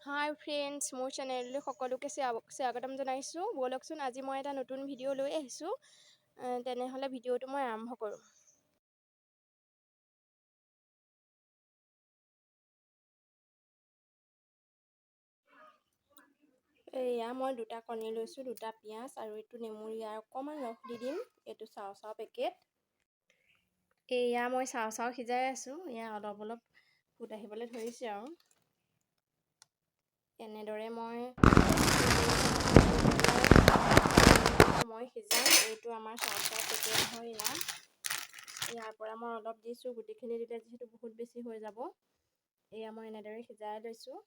হাই friends, মোৰ চেনেললৈ সকলোকে স্বাগতম জনাইছোঁ। ব'লকচোন, আজি মই এটা নতুন ভিডিঅ' লৈ আহিছোঁ। তেনেহ'লে ভিডিঅ'টো মই আৰম্ভ কৰোঁ। এয়া মই দুটা কণী লৈছোঁ, দুটা পিঁয়াজ আৰু এইটো নেমুৰ ইয়াৰ অকণমান ৰস দি দিম। এইটো চাও চাও পেকেট। এয়া মই চাও চাও সিজাই আছোঁ। এয়া অলপ অলপ ফুট আহিবলৈ ধৰিছে আৰু এনেদৰে মই সময় সিজাম। এইটো আমাৰ চাও চাও পেকেট হয়। এয়া ইয়াৰ পৰা মই অলপ দিছোঁ, গোটেইখিনি দিলে যিহেতু বহুত বেছি হৈ যাব। এয়া মই এনেদৰে সিজাই লৈছোঁ।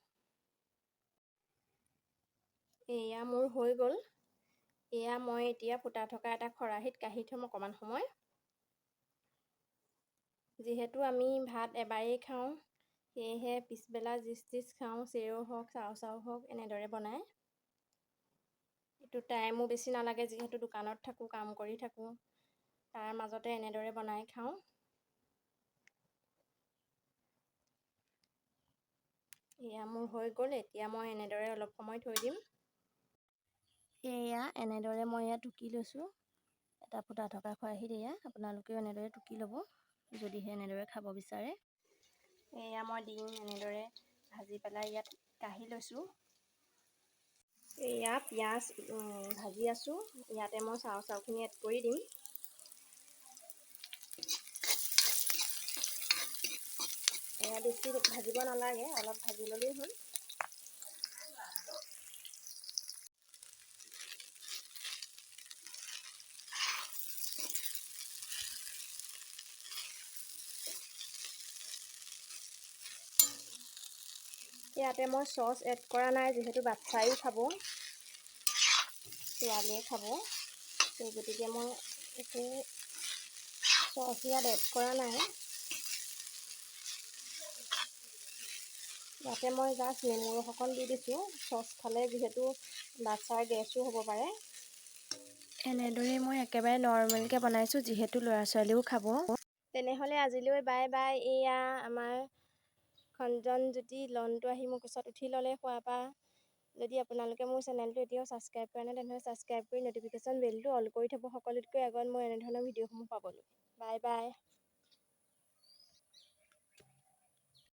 এয়া মোৰ হৈ গ'ল। এয়া মই এতিয়া ফুটা থকা এটা খৰাহীত কাঢ়ি থ'ম অকণমান সময়। যিহেতু আমি ভাত এবাৰেই খাওঁ, সেয়েহে পিছবেলা যিচ তিচ খাওঁ, চেও হওক চাও চাও হওক এনেদৰে বনাই। এইটো টাইমো বেছি নালাগে, যিহেতু দোকানত থাকোঁ, কাম কৰি থাকোঁ, তাৰ মাজতে এনেদৰে বনাই খাওঁ। এয়া মোৰ হৈ গ'ল। এতিয়া মই এনেদৰে অলপ সময় থৈ দিম। এয়া এনেদৰে মই ইয়াত টুকি লৈছোঁ এটা ফুটা থকা খৰাহীত। এয়া আপোনালোকেও এনেদৰে টুকি ল'ব যদিহে এনেদৰে খাব বিচাৰে। এয়া মই ডিম এনেদৰে ভাজি পেলাই ইয়াত কাঢ়ি লৈছোঁ। এয়া পিঁয়াজ ভাজি আছোঁ। ইয়াতে মই চাও চাওখিনি এড কৰি দিম। এয়া বেছি ভাজিব নালাগে, অলপ ভাজি ল'লেই হ'ল। ইয়াতে মই চচ এড কৰা নাই, যিহেতু বাচ্ছাইও খাব, ছোৱালীয়ে খাব, সেই গতিকে মই একো চচ ইয়াত এড কৰা নাই। ইয়াতে মই জাষ্ট নেমু ৰস অকণ দি দিছোঁ। চচ খালে যিহেতু বাচ্ছাৰ গেছো হ'ব পাৰে। এনেদৰেই মই একেবাৰে নৰ্মেলকৈ বনাইছোঁ, যিহেতু ল'ৰা ছোৱালীও খাব। তেনেহ'লে আজিলৈ বাই বাই। এয়া আমাৰ খঞ্জন জ্যোতি লনটো আহি মোৰ কোচত উঠি ল'লে খোৱাৰ পৰা। যদি আপোনালোকে মোৰ চেনেলটো এতিয়াও ছাবস্ক্ৰাইব কৰা নাই, তেনেহ'লে ছাবস্ক্ৰাইব কৰি ন'টিফিকেশ্যন বেলটো অল কৰি থ'ব সকলোতকৈ আগত মোৰ এনেধৰণৰ ভিডিঅ'সমূহ পাবলৈ। Bye bye.